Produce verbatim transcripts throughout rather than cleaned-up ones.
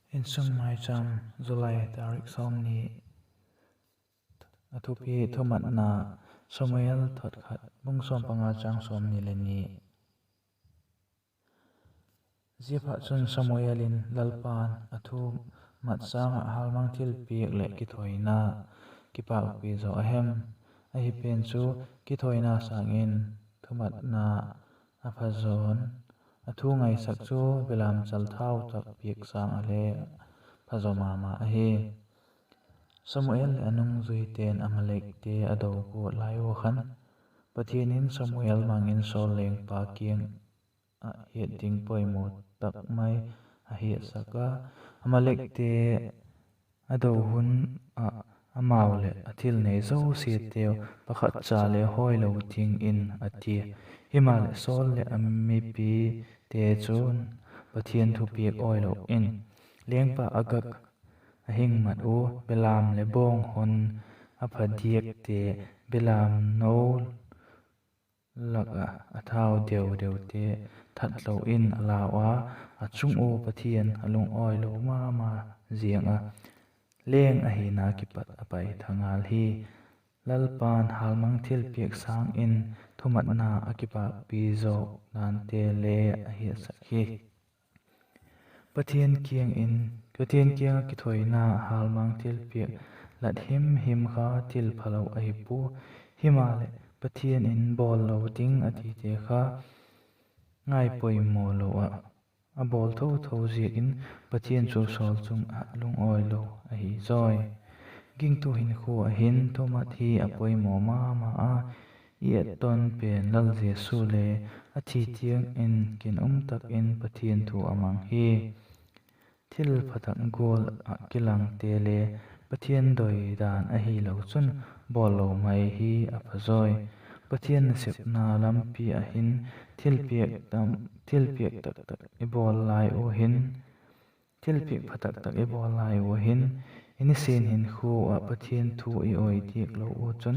Insung Maicham, July tarik sawmni. A thupi: Thumatna. Samuel thot khat, bung sawm panga, chang sawmni le ni. Ziaphatchun, Samuel in Lalpa'n a thu mat sâng ah hâlmang thilpiak leh kithoina kipâkpi zaw a hem? Ahi pen chu, kithoina sâng in thumatna a phazaw in, a thu ngaisak chu belamchal thau tak piak sâng ah le phazaw ma ma ahi. Samuel leh a nungzuite'n Amalekte a do guat lai ua khan, Pathian in Samuel mang in Saul lengpa kiang ah hiat ding poimaw tak mai a hiatsak a, Amalekte a do hun ah amau leh a thil nei zosiateu pakhat cha le hawilo dingin a tia. Himaleh, Saul leh a mipite chun Pathian thupiak awilo in, lengpa Agag a hing mat ua, belam leh bawng hon a pha diakte belam no lak ah a thau deu deute thatlo in a lau a, a chung ua Pathian a lungawilo ma ma ziang ah, leng ahina kipat a paitha ngal hi. Lalpa'n hâlmang thilpiak sâng in thumatna a kipâkpi zaw dante le a hiatsak hi. Pathian kiang in, Pathian kiang ah kithoina hâlmang thilpiak lat him him kha thil phalo ahi pua. Himaleh, Pathian in bawl lo ding a tite kha ngaipoimaw lo ah a bawl tho tho ziak in Pathian chu Saul chung ah lungawilo ahi zawi. Gingtu hinkhua ah hin thumat hi a poimaw ma ma a, i etton pen Lal Jesu le a thi tiang in ginum tak in Pathian thu a mang hi. Thil pha tak gual ah kilangte le Pathian doi dan ahilo chun bawl lo mai hi a phazawi. Pathian nasepna lampi ah hin thilpiak tak tak i bawl lai ua hin, thilpiak pha tak tak i bawl lai ua hin, i nisin hinkhua ah Pathian thu i awi diak lo ua chun,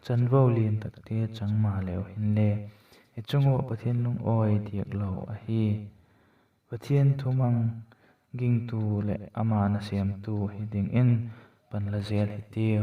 chanvo lian takte chang maleu hinle, i chung ua Pathian lungawi diak lo ahi. Pathian thumang gingtu leh ama nasêmtu hi dingin pan la zel hitiu.